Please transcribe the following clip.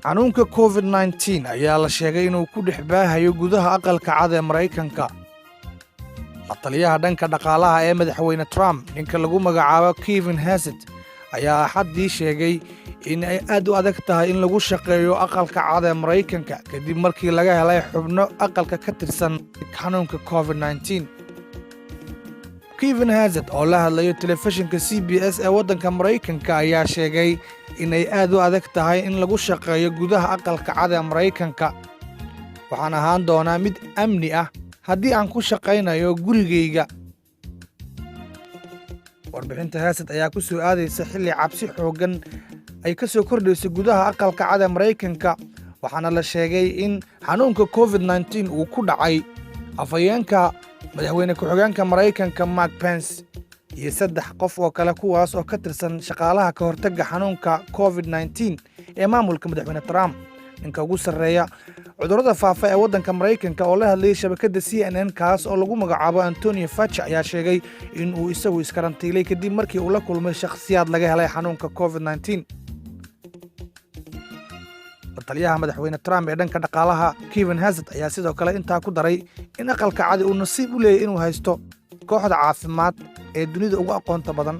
Xanuunka COVID-19 ayaa la sheegay inuu ku dhex baahayo gudaha Aqalka Cad ee Maraykanka. La taliyaha dhanka dhaqaalaha ee Madaxweyne Trump, ninka lagu magacaabo Kevin Hassett, ayaa Axaddii sheegay in ay aad u adag tahay in lagu shaqeeyo Aqalka Cad ee Maraykanka kadib markii laga helay xubno aqalka ka tirsan xanuunka COVID-19. Kevin Hassett oo la hadlayo telefishinka CBS ee waddanka Maraykanka ayaa sheegay inay aad u adag tahay in lagu shaqeeyo gudaha Aqalka Cad ee Maraykanka. "Waxaan ahaan doonaa mid amni ah haddii aan ku shaqaynayo gurigayga." Warbixinta Hassett ayaa ku soo aadaysa xilli cabsi xooggan ay ka soo kordhayso gudaha Aqalka Cad ee Maraykanka, waxaana la sheegay in xanuunka COVID-19 uu ku dhacay afhayeenka madaxweyne ku-xigeenka Maraykanka Mike Pence iyo saddex qof oo kale, kuwaas oo ka tirsan shaqaalaha ka hortagga xanuunka COVID-19 ee maamulka Madaxweyne Trump. Ninka ugu sarreeya cudurrada faafa ee waddanka Maraykanka oo la hadlayay shabakadda CNN, kaas oo lagu magacaabo Antonio Fauci, ayaa sheegay in uu isagu iskarantiilay kadib markii uu la kulmay shakhsiyaad laga helay xanuunka COVID-19. Taliyaha Madaxweyne Trump ee dhanka dhaqaalaha Kevin Hassett ayaa sidoo kale intaa ku daray in Aqalka Cadi uu nasiib u leeyahy inuu haysto kooxda caafimaad ee dunida ugu aqoonta badan.